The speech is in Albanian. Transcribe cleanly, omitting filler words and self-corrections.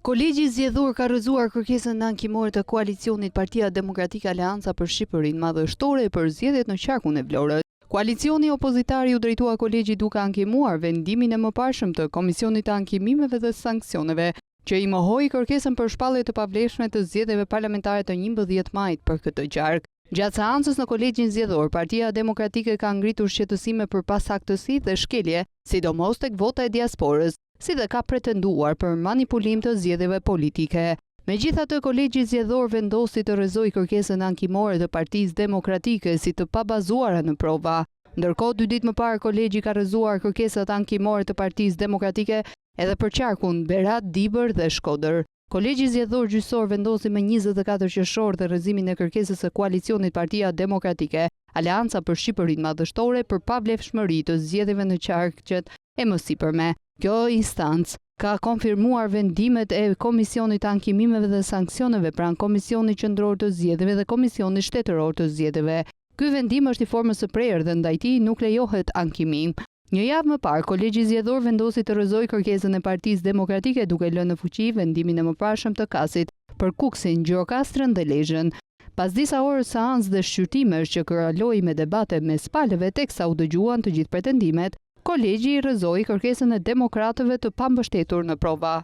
Kolegji Zgjedhor ka rrëzuar kërkesën ankimore të koalicionit Partia Demokratike Aleanca për Shqipërinë Madhështore për zgjedhjet në qarkun e Vlorës. Koalicioni opozitar iu drejtua kolegjit duke ankimuar vendimin e mëparshëm të Komisionit të Ankimimeve dhe Sanksioneve, që i mohoi kërkesën për shpallje të pavlefshme të zgjedhjeve parlamentare të 11 majit për këtë qark. Gjatë seancës në Kolegjin Zgjedhor, Partia Demokratike ka ngritur shqetësime për pasaktësi dhe shkelje, sidomos tek vota e diasporës, si dhe ka pretenduar për manipulim të zgjedhjeve politike. Megjithatë, Kolegji Zgjedhor vendosi të rrëzojë kërkesën ankimore të Partisë Demokratike si të pabazuara në prova. Ndërkohë, dy ditë më parë Kolegji ka rrëzuar kërkesat ankimore të Partisë Demokratike edhe për qarkun Berat, Dibër dhe Shkodër. Kolegji Zgjedhor Gjyqësor vendosi më 24 qershor dhe rrëzimin e kërkesës së koalicionit Partia Demokratike, Aleanca për Shqipërinë Madhështore për pavlefshmëri të zgjedhjeve në qarqet e mësipërme. Kjo instancë ka konfirmuar vendimet e Komisionit të Ankimimeve dhe Sanksioneve pranë Komisionit Qendror të Zgjedhjeve dhe Komisionit Shtetëror të Zgjedhjeve. Ky vendim është i formës së prerë dhe ndaj tij nuk lejohet ankimim. Një javë më parë, Kolegji Zgjedhor vendosi të rrëzojë kërkesën e Partisë Demokratike duke lënë në fuqi vendimin e mëparshëm të KAS-it për Kukësin, Gjirokastrën dhe Lezhën. Pas disa orësh seancë dhe shqyrtimesh që kaloi me debate mes palëve teksa u dëgjuan të gjithë pretendimet, Kolegji rrëzoi kërkesën e demokratëve të pambështetur në prova.